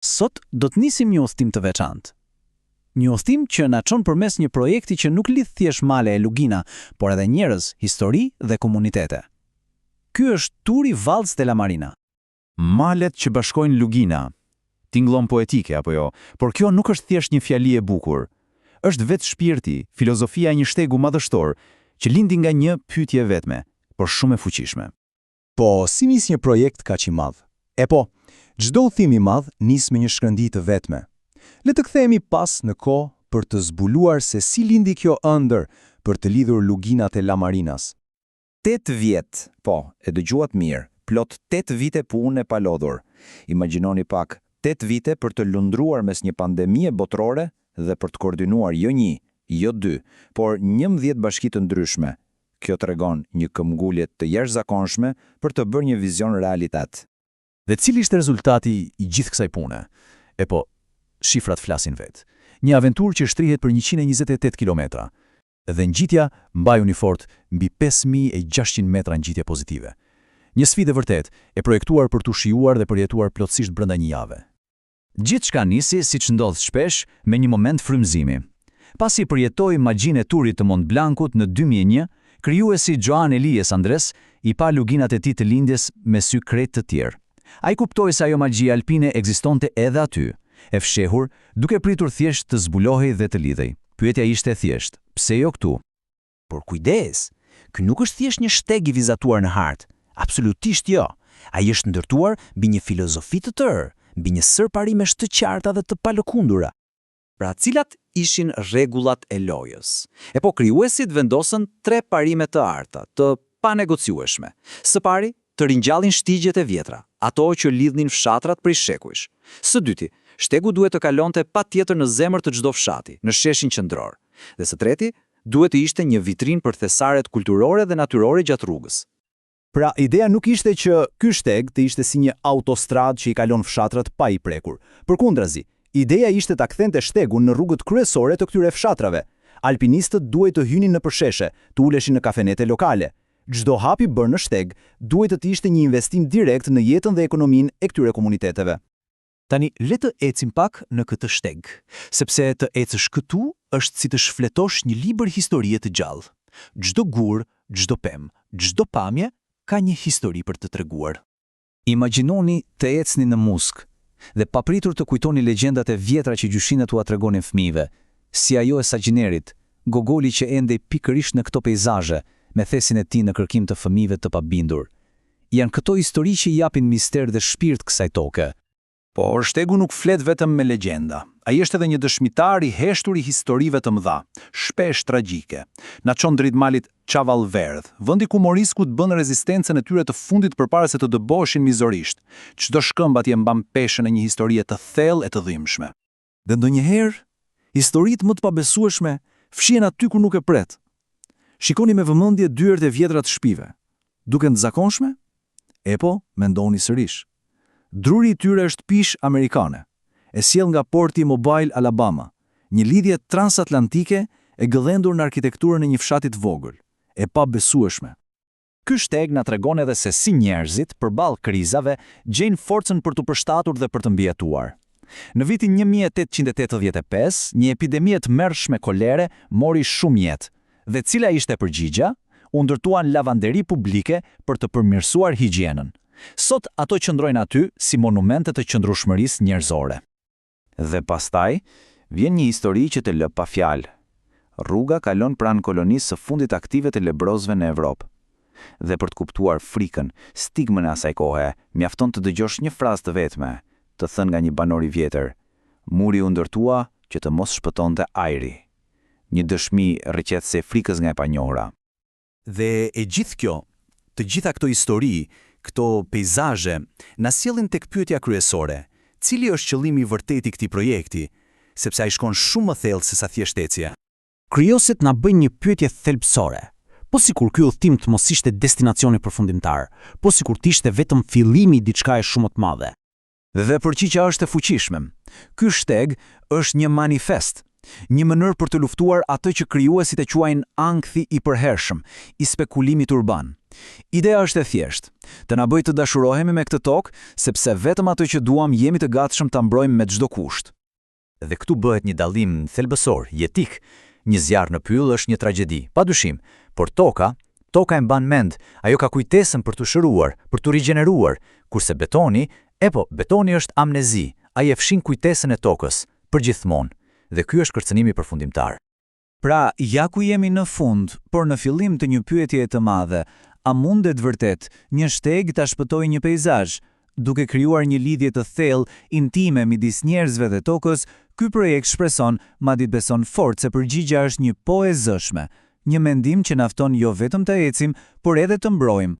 Sot do të nisim një udhëtim të veçantë. Një udhëtim që na çon përmes një projekti që nuk lidh thjesht male e lugina, por edhe njerëz, histori dhe komunitete. Ky është turi Valls de la Marina. Malet që bashkojnë lugina. Tingëllon poetike, apo jo? Por kjo nuk është thjesht një fjali e bukur. Është vetë shpirti, filozofia e një shtegu madhështor, që lindi nga një pyetje e vetme, por shumë e fuqishme. Po, si nis një projekt kaq i madh? E po, çdo udhëtim i madh nis me një shkëndijë të vetme. Le të kthehemi pas në kohë për të zbuluar se si lindi kjo ëndërr për të lidhur luginat e La Marinas. Tetë vjet, po, e dëgjuat mirë, plot tetë vite punë e palodhur. Imagjinoni pak, tetë vite për të lundruar mes një pandemie botërore dhe për të koordinuar jo një, jo dy, por 11 bashki të ndryshme, Kjo tregon një këmbgulje të jashtëzakonshme për të bërë një vizion realitet. Dhe cili ishte rezultati i gjithë kësaj pune? E po, shifrat flasin vetë. Një aventurë që shtrihet për 128 kilometra. Dhe ngjitja, mbajuni fort, mbi 5600 metra ngjitje pozitive. Një sfidë e vërtetë, e projektuar për t'u shijuar dhe përjetuar plotësisht brenda një jave. Gjithçka nisi, siç ndodh shpesh, me një moment frymëzimi. Pasi përjetoi magjinë e Turit të Mont Blancut në 2001, krijuesi Joan Elias Andrés i pa luginat e tij të lindjes me sy krejt të tjerë. Ai kuptoi se ajo magji alpine ekzistonte edhe aty, e fshehur, duke pritur thjesht të zbulohej dhe të lidhej. Pyetja ishte e thjeshtë, pse jo këtu? Por kujdes! Ky nuk është thjesht një shteg i vizatuar në hartë. Absolutisht jo. Ai është ndërtuar mbi një filozofi të tërë, mbi një sërë parimesh të qarta dhe të palëkundura. Pra, cilat ishin rregullat e lojës? E po krijuesit vendosën tre parime të arta, të panegociueshme. Së pari, të ringjallin shtigjet e vjetra, ato që lidhnin fshatrat prej shekujsh. Së dyti, shtegu duhet të kalonte patjetër në zemër të çdo fshati, në sheshin qendror. Dhe së treti, duhet të ishte një vitrinë për thesaret kulturore dhe natyrore gjatë rrugës. Pra, ideja nuk ishte që ky shteg të ishte si një autostradë që i kalon fshatrat pa i prekur. Përkundrazi, ideja ishte ta kthente shtegun në rrugët kryesore të këtyre fshatrave. Alpinistët duhej të hynin nëpër sheshe, të uleshin në kafenete lokale. Çdo hap i bërë në shteg duhej të ishte një investim direkt në jetën dhe ekonominë e këtyre komuniteteve. Tani le të ecim pak në këtë shteg, sepse të ecësh këtu është si të shfletosh një libër historie të gjallë. Çdo gur, çdo pemë, çdo pamje ka një histori për të treguar. Imagjinoni të ecni në muzg dhe papritur të kujtoni legjendat e vjetra që gjyshinat ua tregonin fëmijëve, si ajo e Sagjinerit, gogoli që endej pikërisht në këto peizazhe, me thesin e tij në kërkim të fëmijëve të pabindur. Janë këto histori që i japin mister dhe shpirt kësaj toke. Por shtegu nuk flet vetëm me legjenda. Ai është edhe një dëshmitar i heshtur i historive të mëdha, shpesh tragjike. Na çon drejt malit Çavallverdh, vendi ku moriskut bënë rezistencën e tyre të fundit përpara se të dëboheshin mizorisht. Çdo shkëmb atje mban peshën e një historie të thellë e të dhimbshme. Dhe ndonjëherë, historitë më të pabesueshme fshihen aty ku nuk e pret. Shikoni me vëmendje dyert e vjetra të shtëpive. Duken të zakonshme? Epo, mendoni sërish. Druri i tyre është pishë amerikane, e sjellë nga porti Mobile, Alabama, një lidhje transatlantike e gdhendur në arkitekturën e një fshati të vogël, e pabesueshme. Ky shteg na tregon edhe se si njerëzit, përballë krizave, gjejnë forcën për t'u përshtatur dhe për të mbijetuar. Në vitin 1885, një epidemi e tmerrshme kolere mori shumë jetë. Dhe cila ishte përgjigja? U ndërtuan lavanderi publike për të përmirësuar higjienën. Sot ato qëndrojnë aty si monumente të qëndrueshmërisë njerëzore. Dhe pastaj, vjen një histori që të lë pa fjalë. Rruga kalon pranë kolonisë së fundit aktive të lebrozëve në Evropë. Dhe për të kuptuar frikën, stigmën e asaj kohe, mjafton të dëgjosh një frazë të vetme, të thënë nga një banor i vjetër. Muri u ndërtua që të mos shpëtonte ajri. Një dëshmi rrëqethëse e frikës nga e panjohura. Dhe e gjithë kjo, të gjitha këto histori, këto peizazhe, na sjellin tek pyetja kryesore, cili është qëllimi i vërtetë i këtij projekti, sepse ai shkon shumë më thellë sesa thjesht ecja. Krijuesit na bëjnë një pyetje thelbësore. Po sikur ky udhëtim të mos ishte destinacioni përfundimtar, po sikur të ishte vetëm fillimi i diçkaje shumë më të madhe. Dhe përgjigja është e fuqishme. Ky shteg është një manifest. Një mënyrë për të luftuar atë që krijuesit e quajnë ankthi i përhershëm, i spekulimit urban. Ideja është e thjeshtë, të na bëjë të dashurohemi me këtë tokë, sepse vetëm atë që duam jemi të gatshëm ta mbrojmë me çdo kusht. Dhe këtu bëhet një dallim thelbësor, jetik. Një zjarr në pyll është një tragjedi, pa dyshim, por toka, toka e mban mend, ajo ka kujtesën për t'u shëruar, për t'u rigjeneruar, kurse betoni, epo, betoni është amnezi, ai e fshin kujtesën e tokës, përgjithmonë. Dhe ky është kërcënimi përfundimtar. Pra, ja ku jemi në fund, por në fillim të një pyetjeje të madhe, a mundet vërtet një shteg ta shpëtojë një peizazh? Duke krijuar një lidhje të thellë, intime midis njerëzve dhe tokës, ky projekt shpreson, madje beson fort se përgjigja është një po e zëshme. Një mendim që na fton jo vetëm të ecim, por edhe të mbrojmë.